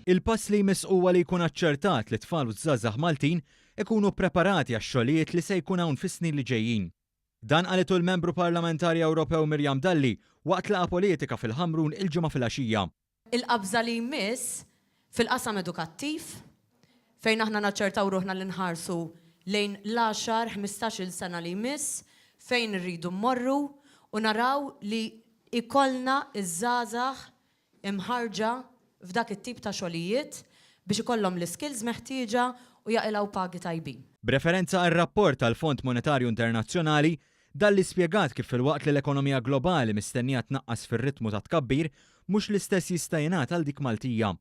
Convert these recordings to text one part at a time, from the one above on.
Il-pass li jmiss huwa li jkun aċċertat li t-tfal u ż-żgħażagħ Maltin ikunu ppreparati għax-xogħlijiet li se jkun hawn fis-snin li ġejjin. Dan qalitu l-Membru Parlamentari Ewropew Miriam Dalli waqt laqgħa politika fil-Ħamrun il-Ġimgħa filgħaxija. Il-qabża li jmiss fil-qasam edukattiv, fejn aħna naċċertaw ruħna li nħarsu lejn l-għaxar, ħmistax-il sena li jmiss, fejn irridu mmorru u naraw li jkollna ż-żgħażagħ imħarrġa f'dak it-tip ta' xogħlijiet biex ikollhom l-iskills meħtieġa u jaqilgħu pagi tajbin. B'referenza għar-rapport tal-Fond Monetarju Internazzjonali, Dalli spjegat kif filwaqt li l-ekonomija globali mistennija tnaqqas fir-ritmu tat-tkabbir, mhux l-istess jista' jingħad għal dik Maltija.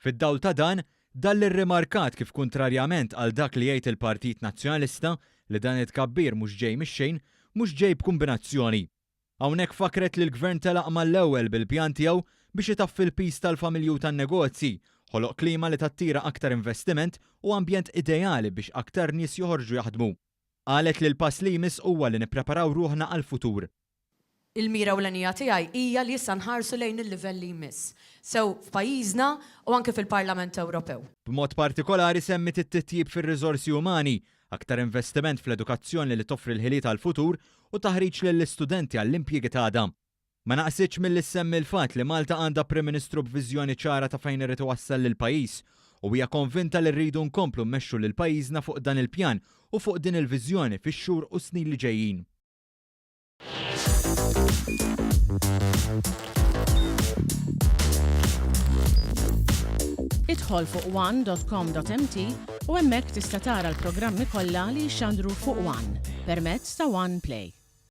Fid-dawl ta' dan, Dalli rrimarkat kif kuntrarjament għal dak li jgħid il-Partit Nazzjonalista, li dan it-tkabbir mhux ġej mix-xejn, mhux ġej b'kumbinazzjoni. Hawnhekk fakkret li l-Gvern telaq mal-ewwel bil-pjan tiegħu biex itaffi l-piż tal-familji u tan-negozji, ħoloq klima li tattira aktar investiment u ambjent ideali biex aktar nies joħorġu jaħdmu. Qalet li l-pass li jmiss huwa li nippreparaw ruħna għall-futur. Il-mira ewlenija tiegħi hija li issa nħarsu lejn il-livell li jmiss, sew f'pajjiżna u anke fil-Parlament Ewropew. B'mod partikolari semmiet it-titjib fir-riżorsi umani, aktar investiment fl-edukazzjoni li toffri l-ħiliet għall-futur u taħriġ lill-istudenti għall-impjiegi t'għada. Ma naqsitx milli ssemmi l-fatt li Malta għandha Prim Ministru b'viżjoni ċara ta' fejn irid iwassal lill-pajjiż u hija konvinta li rridu nkomplu mmexxu lil pajjiżna fuq dan il-pjan u fuq din il-viżjoni fix-xhur u s-snin li ġejjin. Idħol fuq one.com.mt u hemmhekk tista' tara l-programmi kollha li jixxandru fuq One permezz ta' One Play.